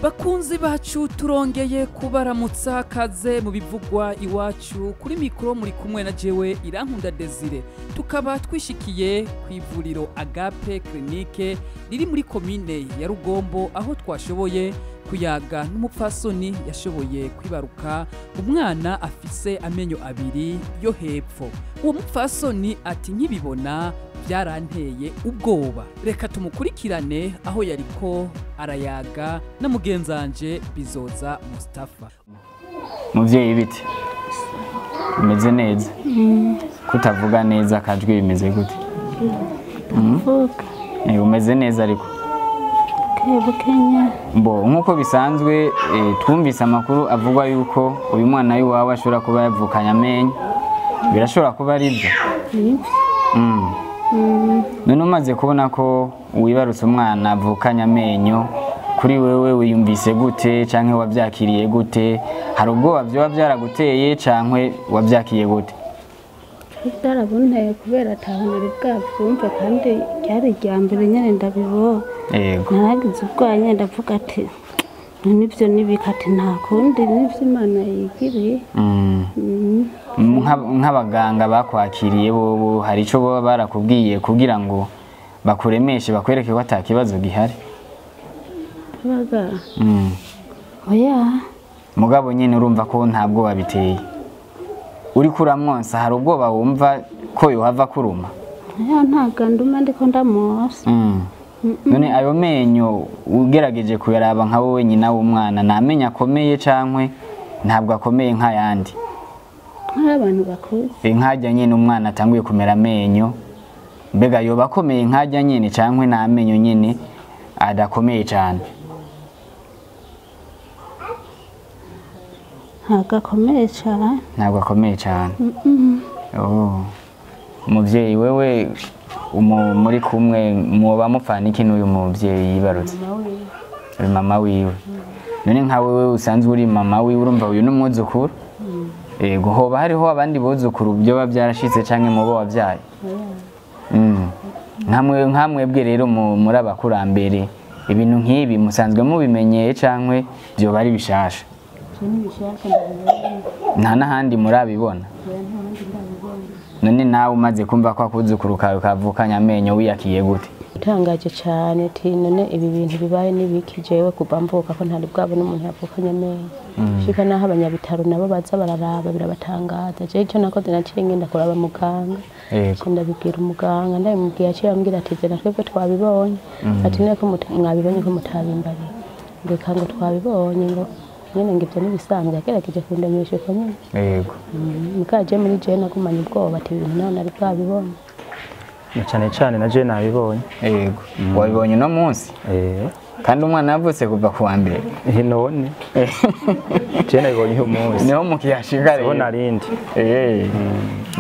Bakunzi bacu, turongeye kubaramutsa. Kaze mu bivugwa iwacu. Kuri mikoro muri kumwe na jewe Irankunda Desire. Tukaba twishikiye ku ivuriro Agape Clinique riri muri komine ya Rugombo, aho twashoboye kuyaga n'umupfasoni yashoboye kwibaruka umwana afise amenyo abiri yo hepfo. Uwo mupfasoni ati: "Nkibibona byaranteye ubwoba." Reka tumukurikirane aho yariko arayaga na mugenzanje Bizoza Mustafa. Muvyeyi, bite? Umeze neza? Kutavuga neza, akajwi bimeze gute? Vuga. Umeze neza ariko? Buke. Bo nk'uko bisanzwe, twumvise amakuru avugwa yuko uyu mwana w'iwawe ashobora kuba yavukanye amenyo. Birashobora kuba ari byo? Nibyo. None umaze kubona ko wibarutse umwana avukanye amenyo, kuri wewe wiyumvise gute canke wavyakiriye gute? Hari ubwoba vyoba vyaraguteye canke wavyakiriye gute? Byarabunteye kubera atahantu nari bwabyumve, kandi ryari irya mbere nyine ndabibona. Naragize ubwoba nyine, ndavuga ati: "Nibyo nibika," ati: "Nta kundi, nibyo Imana yigiriye." Nk'abaganga bakwakiriye bobo, hari ico boba barakubwiye kugira ngo bakuremeshe, bakwereke ko ata kibazo gihari? Abaga? Oya. Mugabo nyine urumva ko nta bwoba biteye? Uriko uramwonsa, hari ubwoba wumva ko yohava kuruma? Oya, ntabwo nduma ndiko ndamwosa. None ayo menyo, ugerageje kuyaraba nka wowe nyina w'umwana, ni amenyo akomeye cankwe ntabwo akomeye nk'ayandi? Nk'abantu bakuze. Nkajya nyine umwana atanguye kumera amenyo, mbega yoba akomeye nkajya nyine cankwe ni amenyo nyine adakomeye cane? Ntabwo akomeye cyane. Ntabwo akomeye cane. Oh. Umuvyeyi wewe muri kumwe, muba mupfana iki n'uyu muvyeyi yibarutse? Uri mama wiwe. None nka wewe usanzwe uri mama wiwe, urumva uyu n'umwuzukuru? Yego, hoba hariho abandi buzukuru byoba byarashitse canke mubo wavyaye? Nkamwebwe rero muri abakurambere, ibintu nk'ibi musanzwe mubimenyeye canke byoba ari bishasha? Nta n'ahandi murabibona? None nawe umaze kumva ko akuzukuru kawe kavukanye amenyo, wiyakiye gute? Utangaje cyane, ati: "None ibi bintu bibaye n'ibiki?" Jewe kuva mvuka ko ntari bwabone umuntu yavukanye amenyo, shika naho abanyabitaro nabo baza bararaba birabatangaza. Jewe icyo nakoze, naciye ngenda kuraba muganga. Nca ndabibwira umuganga. Ndabimubwiye, aciye ambwira ati: "Jye na twebwe twabibonye." Ati: "None ko mwabibonye ko mutabimbariye?" Reka ngo twabibonye, ngo nyene ngo ibyo n'ibisanzwe. Yagerageje kundemesha uko nyene. Muka je muri jewe nagumanye ubwoba, ati: "Ibintu nawe nari bwabibonye." Na cyane cyane na je nabibonye. Yego, wabibonye uno munsi? Eh. Kandi umwana yavutse kuva ku wa mbere. None je nabibonye uyu munsi. Niho mukihashika rero. Siho narindi.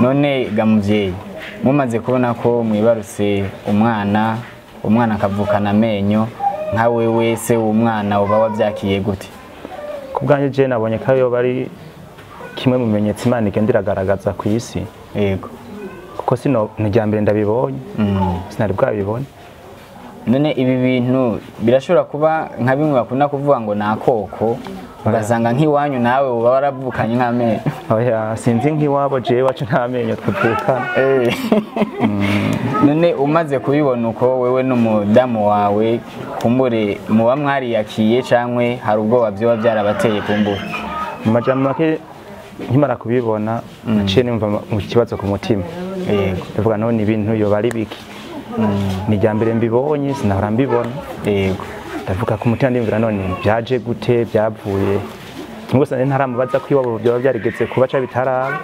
None ga muvyeyi, mumaze kubona ko mwibarutse umwana, umwana akavukana amenyo, nka wewe se w'umwana uba wavyakiye gute? Ku bwanjye, je nabonye ko yoba ari kimwe mu bimenyetso Imana igenda iragaragaza ku isi. Kuko sino ni irya mbere ndabibonye, sinari bwabibone. None ibi bintu birashobora kuba nka bimwe bakunda kuvuga ngo ni akoko, ugasanga nk'iwanyu nawe uba waravukanye nk'amenyo? Oya, sinzi nk'iwabo, jewe iwacu nta menyo tuvukana. None umaze kubibona uko, wewe n'umudamu wawe, kumbure muba mwariyakiye cankwe hari ubwoba vyoba byarabateye kumbure? Mu majambo make, nkimara kubibona naciye numva mu kibazo ku mutima. Ndavuga: "None ibintu yoba ari biki?" Ni irya mbere mbibonye, sinahora mbibona. Ndavuga ku mutima, ndiyumvira: "None byaje gute? Byavuye?" Kimwe gusa nari ntaramubaza ko iwabo byoba byarigeze kuba canke bitaraba.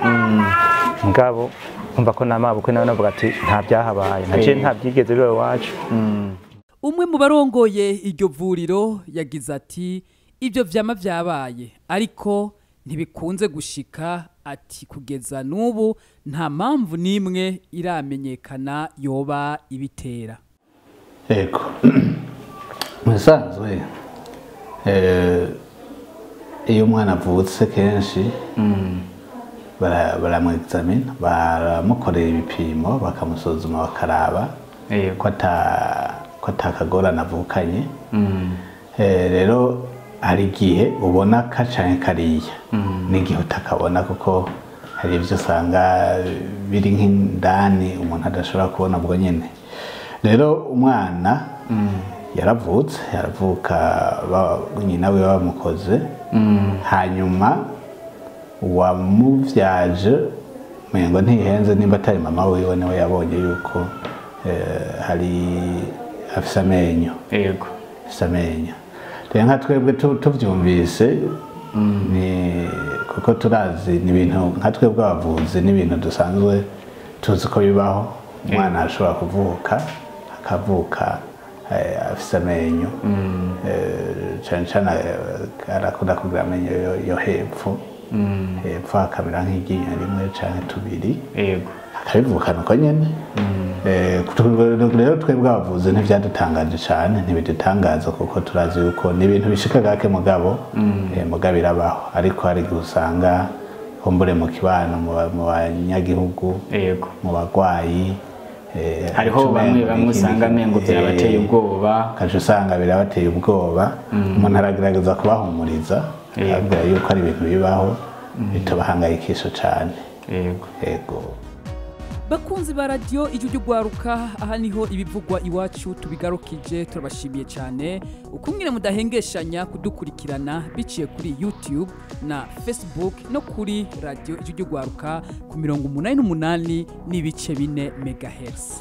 Mugabo umva ko namabukwe nawe navuga ati: "Nta byahabaye, naciye nta byigeze biba iwacu." Umwe mu barongoye iryo vuriro yagize ati: "Ibyo vyama vyabaye, ariko ntibikunze gushika." Ati: "Kugeza n'ubu nta mpamvu n'imwe iramenyekana yoba ibitera." Ego, mu bisanzwe iyo umwana avutse, kenshi baramwexamina, baramukorera ibipimo, bakamusuzuma, bakaraba ko atakagorane avukanye. Rero Hari igihe ubona ka canke kariya, n'igihe utakabona, kuko hari ibyo usanga biri nk'indani umuntu adashobora kubona ubwo nyene. Rero umwana yaravutse, yaravuka, nyina wiwe bamukoze, hanyuma uwamuvyaje, umengo ntihenze, nimba atari mama wiwe, niwe yabonye yuko hari afise amenyo. Afise amenyo. Rero nka twebwe tuvyumvise, ni kuko turazi, ni ibintu nka twebwe abavuzi, ni ibintu dusanzwe tuzi ko bibaho. Umwana ashobora kuvuka, akavuka afise amenyo. Cane cane arakunda kugira amenyo yo hepfo, hepfo hakamera nk'iryinyo rimwe canke tubiri, akabivukana uko nyene. Rero twebwe abavuzi ntivyadutangaje cane, ntibidutangaza, kuko turazi yuko ni ibintu bishika gake, mugabo mugabo birabaho. Ariko hari igihe usanga kumbure mu kibano, mu banyagihugu, mu bagwayi, hariho uca bamwe umengo bamwe ni usanga ikindi amengo byabateye ubwoba. Ukaca usanga birabateye ubwoba. Umuntu aragerageza kubahumuriza, ababwira yuko ari ibintu bibaho, bitobahangayikisha cane. Yego. Bakunzi ba Radiyo Ijwi ry'Urwaruka, aha niho ibivugwa iwacu tubigarukije. Turabashimiye cyane ukumwire mudahengeshanya kudukurikirana biciye kuri YouTube na Facebook no kuri Radiyo Ijwi ry'Urwaruka ku 88.4 megahertz.